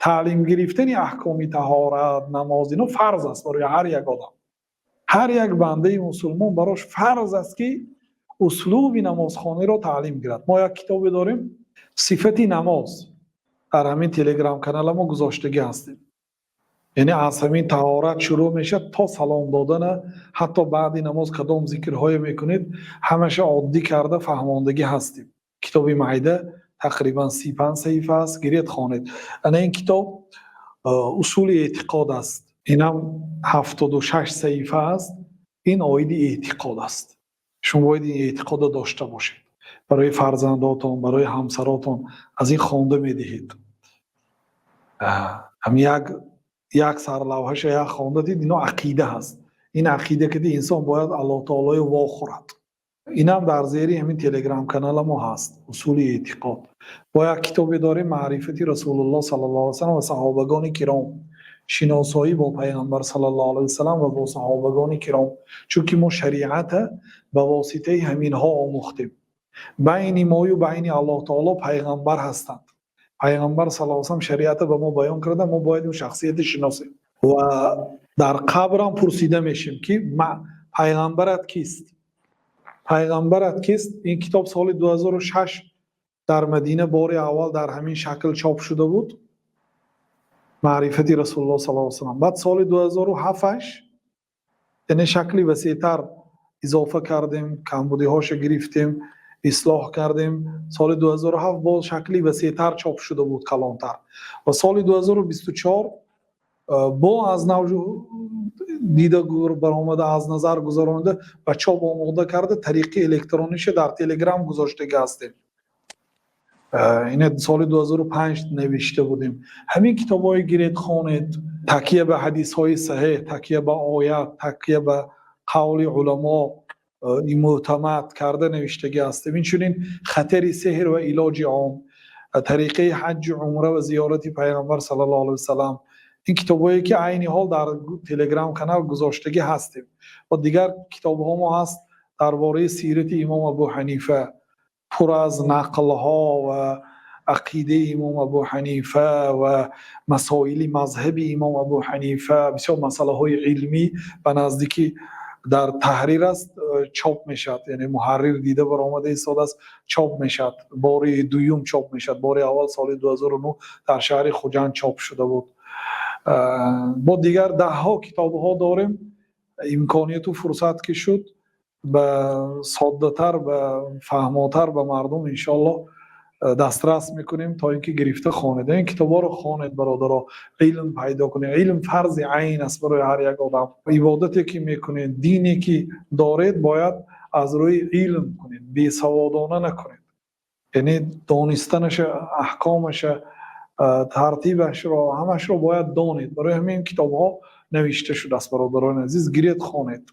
Таълим гирифтани аҳкоми таҳорат, намоз, инҳо фарз аст барои ҳар як одам. Ҳар як банда мусулмон барояш фарз аст, ки услуби намозхониро таълим гирад. Мо як китобе дорем, сифати намоз, дар ҳамин Телеграм канали мо гузоштагӣ ҳастем. Яъне аз ҳамин таҳорат шурӯъ мешавад то салом додан, ҳатто баъд намоз кадом зикрҳоро мекунед, ҳамааш оддӣ карда фаҳмондагӣ ҳастем. Китоби Маида тақрибан 35 саҳифа аст, гиред, хонед. Ана ин китоб усули эътиқод аст. Ин ҳам 76 саҳифа аст. Ин оиди эътиқод аст. Шумо бояд ин эътиқодро дошта бошед. Барои фарзандонатон, барои ҳамсаратон аз ин хонда медиҳед. Ҳам як як сарлавҳаша як хонда дид, ино ақида ҳаст. Ин ақида ки инсон бояд Аллоҳ таолоро вохӯрад. Инам дар зери ҳамин Телеграм канали мо ҳаст, усули эътиқод. Бо як китобе дорем, маърифати Расулуллоҳ саллаллоҳу алайҳи васаллам ва саҳобагони киром, шиносоӣ бо Пайғамбар саллаллоҳу алайҳи васаллам ва бо саҳобагони киром, чунки мо шариата ба воситаи ҳаминҳо омӯхтем. Байни мою байни Аллоҳ таоло пайғамбар ҳастанд. Пайғамбар саллаллоҳу алайҳи васаллам шариата ба мо баён карда, мо бояд ин шахсиятро шиносем. Ва дар қабрам пурсида мешем, ки пайғамбарат кист? Пайғамбарат кист? Ин китоб соли 2006 дар Мадина бори аввал дар ҳамин шакл чоп шуда буд. Маърифати Расулуллоҳ саллаллоҳу алайҳи васаллам. Баъд соли 2007, яъне шакли васеътар изофа кардем, камбудиҳошо гирифтем, ислоҳ кардем. Соли 2007 боз шакли васеътар чоп шуда буд, калонтар. Ва соли 2024 бо аз нав дида баромада, аз назар гузаронида, ба чоп омода карда, тариқи электрониша дар Телеграм гузоштага ҳастем. Ине соли 2005 навишта будем. Ҳамин китобҳое гиред, хонед, такя ба ҳадисҳои саҳеҳ, такя ба оят, такя ба қавли уламо мӯътамад карда навиштагӣ ҳастем. Инчунин хатари сеҳр ва илоҷи он, тариқаи ҳаҷҷу умра ва зиёрати Пайғамбар саллаллоҳу алайҳи васаллам. Ин китобҳое ки айни ҳол дар Телеграм канал гузоштагӣ ҳастем. Ва дигар китобҳо мо ҳаст дар бораи сирати имом Абу Ҳанифа, пур аз нақлҳо ва ақидаи имом Абу Ҳанифа ва масоили мазҳаби имом Абу Ҳанифа, бисёр масъалаҳои илмӣ ба наздикӣ дар таҳрир аст, чоп мешавад. Яъне муҳаррир дида баромада истодааст, чоп мешавад. Бори дуюм чоп мешавад. Бори аввал соли 2009 дар шаҳри Хуҷанд чоп шуда буд. Бо дигар даҳҳо китобҳо дорем. Имконияту фурсат ки шуд, ба соддатар, ба фаҳмотар ба мардум иншоаллоҳ дастрас мекунем, то ин ки гирифта хонед. Ин китобҳоро хонед, бародаро, илм пайдо кунед. Илм фарзи айн аст барои ҳар як одам. Ибодате ки мекунед, дине ки доред, бояд аз рӯи илм кунед, бесаводона накунед. Яъне донистанаша, аҳкомаша, тартибашро, ҳамашро бояд донед. Барои ҳамин китобҳо навишта шудааст, бародарони азиз, гиред, хонед.